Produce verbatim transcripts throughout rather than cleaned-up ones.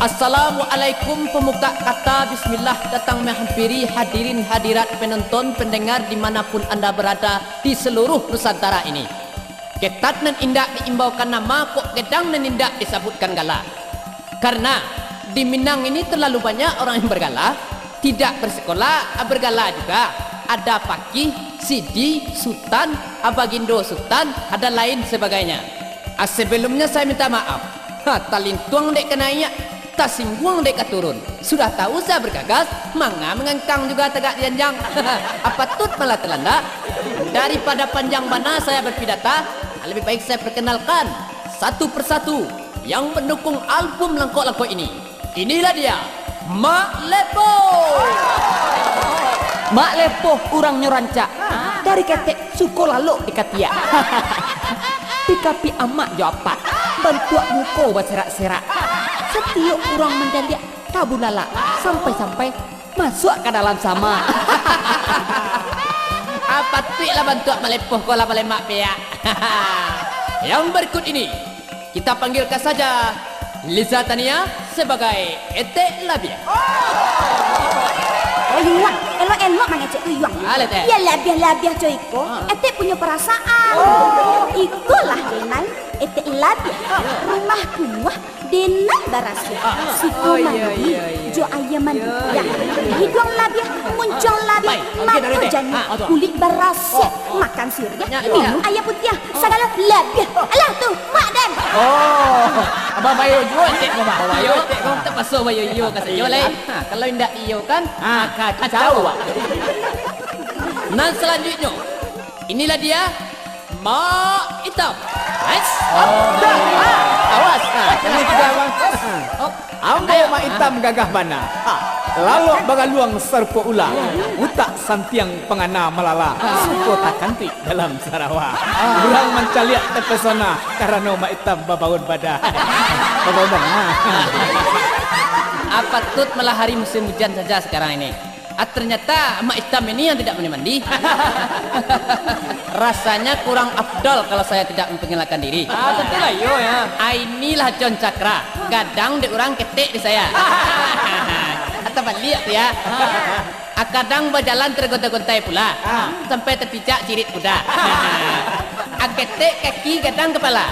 Assalamualaikum, pembuka kata bismillah datang menghampiri hadirin hadirat penonton pendengar di mana pun anda berada di seluruh Nusantara ini. Ketat nan indak diimbaukan nama, kok gedang nan indak disabutkan gala. Karena di Minang ini terlalu banyak orang yang bergala, tidak bersekolah, bergala juga. Ada pakih, sidi, sutan, bagindo sutan, ada lain sebagainya. Ah, sebelumnya saya minta maaf. Ha, talintuang dek ka naiak, tasingguang dek ka turun. Sudah tahu saya bergagas, manga mangangkang juga tagak di janjang. Ah, patut malah talandak. Daripada panjang bana saya berpidata, lebih baik saya perkenalkan satu persatu yang mendukung album Langkok-Langkok ini. Inilah dia, Mak Lepoh. Mak Lepoh urangnyo rancak, dari ketek suko lalok di katiak. Pikapik amak jo apak, bantuak muko baserak-serak. Satiok urang manjaliak tabulalak, sampai-sampai masuak ka dalam sama. Ah, patuiklah bantuak Mak Lepoh ko lah balemak piak. Yang berikut ini, kita panggilkan saja Liza Tania sebagai Etek Labiah. Oh, Yuang, elok-elok mangecek tu, Yuang. Ah, Letek. Yo labiah-labiah co iko, Ah. Etek punyo parasaan. Oh. Ikolah denai Etek Labiah. Rumah kuah denai barasiah. Ah. Siko Oh, iyo, mandi iyo, iyo. jo aia mandiah. Iyo. Hiduang labiah, muncuang labiah, Baik, okey, mato Letek. janiah, Ah, tu. kulik barasiah, Oh. makan siriah, Nyak, minum nyak. aia putiah. Sagalo labiah. Alah tu, mak den. Oh, abang bayo juo, Cik, ko, Bang. Iyo, Cik, ko, terpakso bayo iyo ka sajo, lai. Ha, kalau indak iyo kan, Ha, ha, ka-, kacau, kacau. Bang. Nan selanjutnyo, inilah dia, Mak Itam. Ais. Oh. Dah. Ha, awas. Ha, ini sudah, Bang. Oh. Ambo Mak Itam gagah bana. Ha. Lalok bagaluang sarupo ula. Utak santiang pangana malala. Suko takantuik dalam sarawa. Urang mancaliak terpesona karano Mak Itam babaun badah. Babaun badah. Ah, patut malah hari musim hujan saja sekarang ini. Ah, ternyata Mak Itam ini yang tidak mandi-mandi. Rasanya kurang afdal kalau saya tidak memperkenalkan diri. Ah, tentulah iyo, ya. Ah, inilah John Cakra, gadang dek urang, ketek dek saya. Atau baliak tu, ya. Ah, kadang bajalan tergontai-gontai pula, Ah. sampai terpijak cirit kuda. Ah, ketek kaki, gadang kepala.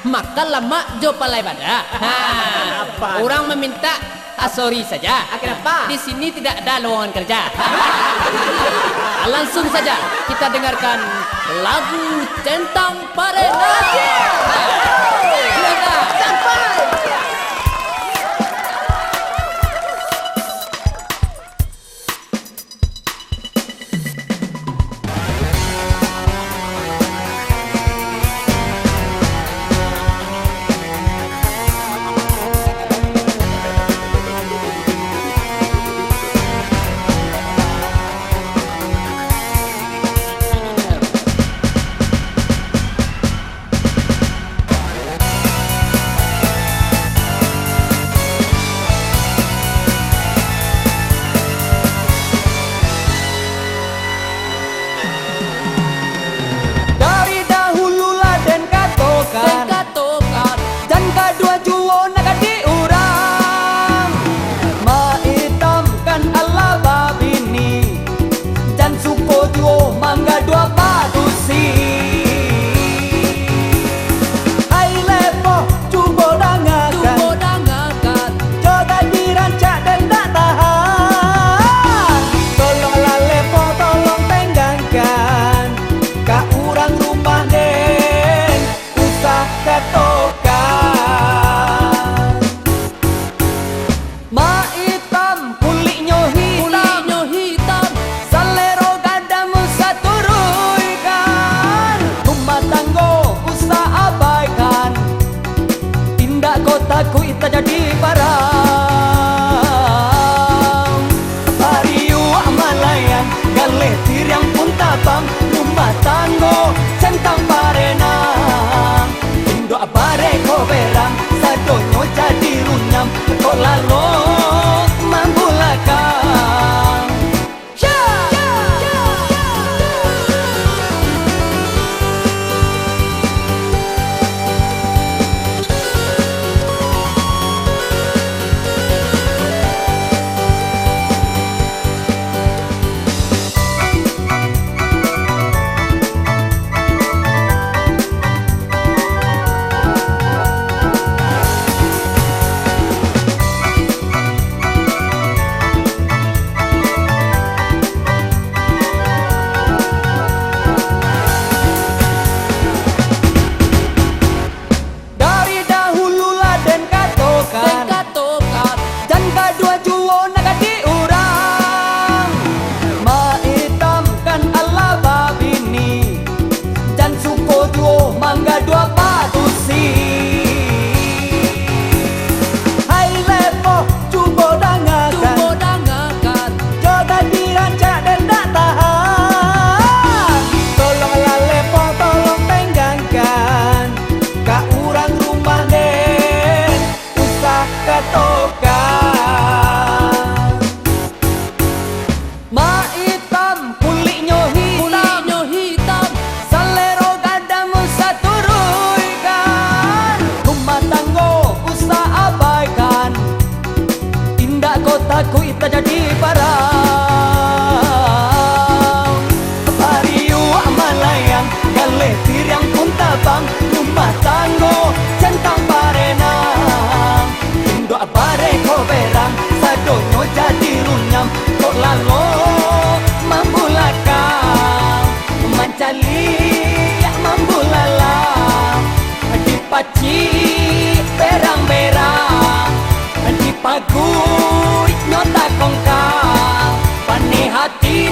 Makan lamak jo palai badah. Ah, Apa? urang mamintak Ah, sorry saja. Ah, kenapa? Di sini tidak ada lowongan kerja. Langsung saja kita dengarkan lagu Centang Parena. Oke. Silakan. Sampai. Leh piriang pun tabang, rumah tanggo centang barenang. Induak bareh ko berang, sadonyo jadi runyam. Kok lalok mambulakang, mancaliak mambulalang. Dipacik berang-berang, dipaguik nyo takongkang. Paneh ati